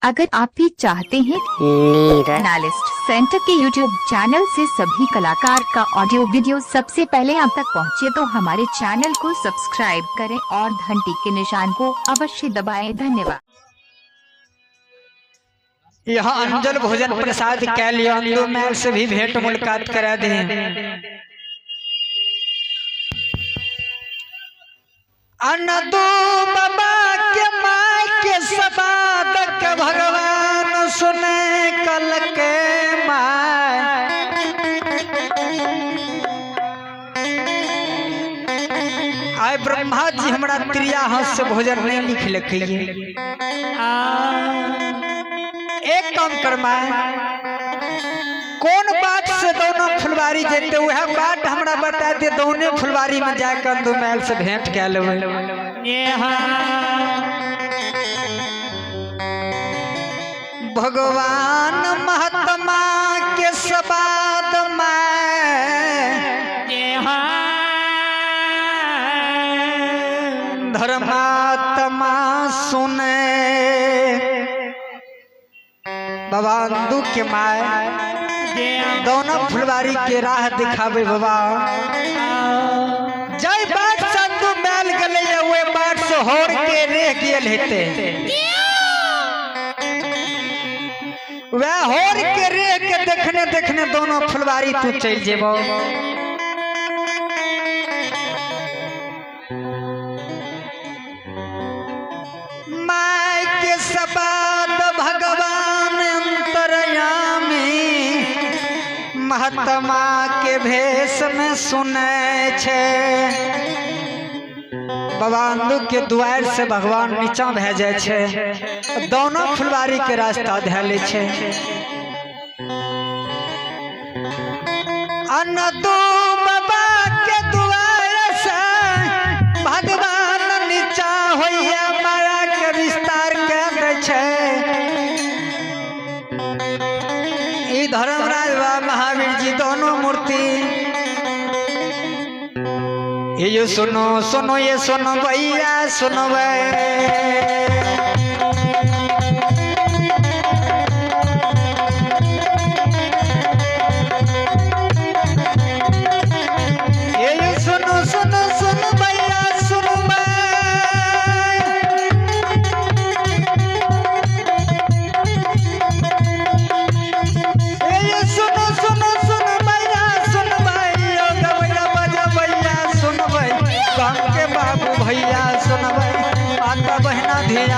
अगर आप भी चाहते हैं एनालिस्ट सेंटर के YouTube channel से सभी कलाकार का ऑडियो वीडियो सबसे पहले आप तक पहुंचे तो हमारे चैनल को सब्सक्राइब करें और घंटी के निशान को अवश्य दबाएं। धन्यवाद। यहाँ अंजल भोजन प्रसाद कै लियो, अंदो मैल से भी भेंट मुलाकात करा दे। अनदू बाबा के माँ के सबादक भगवान सुने कल के माँ। आए ब्रह्मा जी हमरा त्रिया हाथ से भोजन नहीं लिख लिखिए। एक काम कर माँ, कौन बाट से दोनों फुलवारी जेते वह बाट हमरा बता दे, दोनों फुलवारी में जाकर अंदो मैल से भेंट कर लेबै। भगवान महात्मा के सबाद में धर्मात्मा सुने। बाबा अंदू के माए दोनों फुलवारी के राह दिखावे बाबा। जय बाट से अंदू मैल गले वे बाट से होर के रेह गेल हेते, वह होर के रेह के देखने देखने दोनों फुलवारी तू चल जेबो। My के सबाद भगवान अंतरयामी महात्मा के भेष में सुने छे। बाबा अंदू के दुआर से भगवान नीचा भए जाय छे, दोनों फुलवारी के रास्ता धै ले छे। अनदू बाबा के दुआर से भगवान नीचा होइया माया के विस्तार के दै छे। ई धर्मराज बा महावीर जी दोनों मूर्ति। ये सुनो सुनो ये सुनो भैया सुनो ये सुनो सुनो सुनो भैया सुनो। ये सुनो सुनो सुनो भैया सुन भाई, गवैया बजा भैया सुन भाई, गाँव के बाबू भैया सुन भाई, माता बहना धिया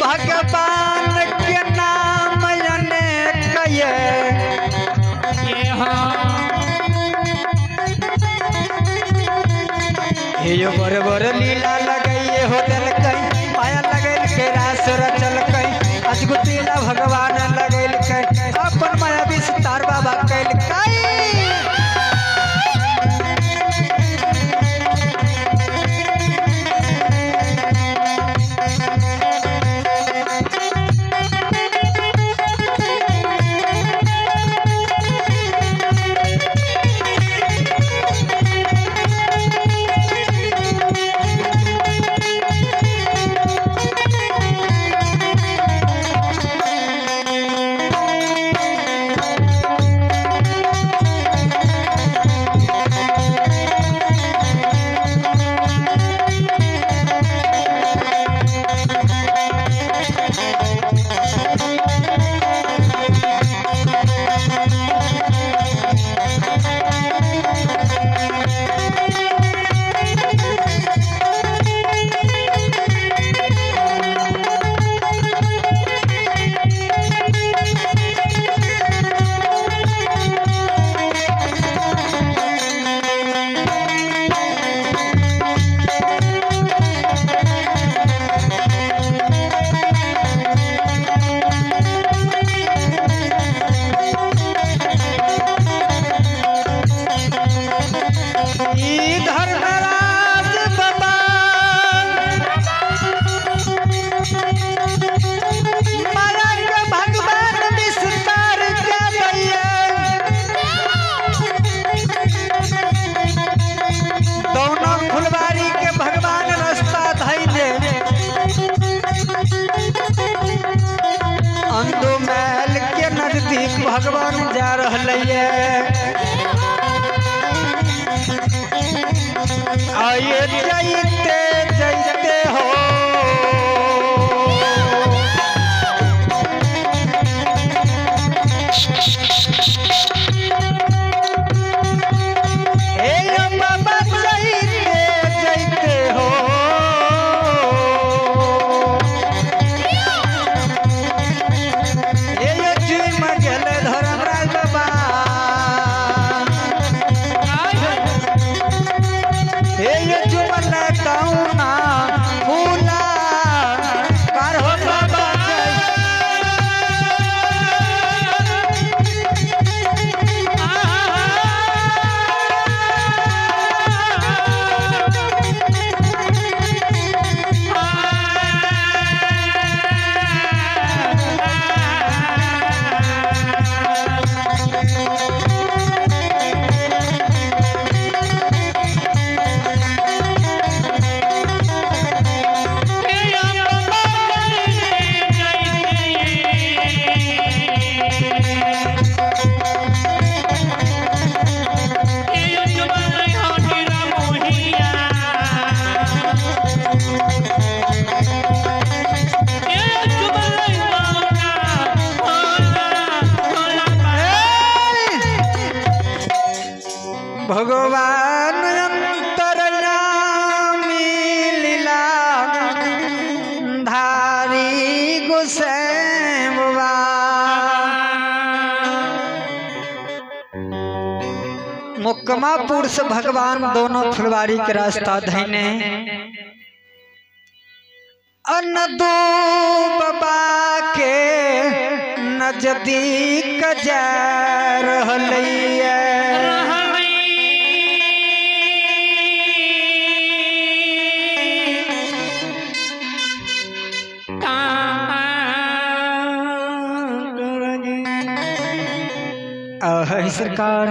भगवान के नाम अनेक ये यो बर बर लीला लगइए हो देलकै माया लगैलकै रास रचलकै अजगुतीला भगवान लगैलकै अपन माया विस्तार बाबा कैलकै। धर्मराज बाबा माया के भगवान विस्तार के भैया दोनों फुलवारी के भगवान रास्ता धैले अंदो महल के नजदीक भगवान जा रहलै। आइए जैते जैते हो हे बाबा जैते जैते हो हे चुम गेल धर्मराज बाबा हे चुमल कौना फूला कर हो बाबा भगवान अंतर्यामी लीला धारी गोसैंबा मुक्कमापुर से भगवान दोनों फुलवारी के रास्ता धैने अन्न दो बाबा के नजदीक जा रहलैया। सरकार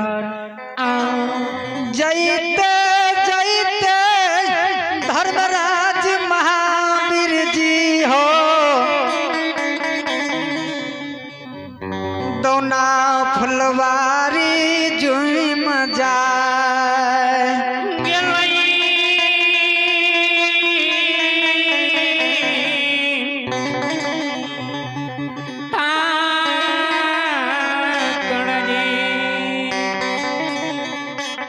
जैते जैते धर्मराज महावीर जी हो दोना फुलवारी जुम जा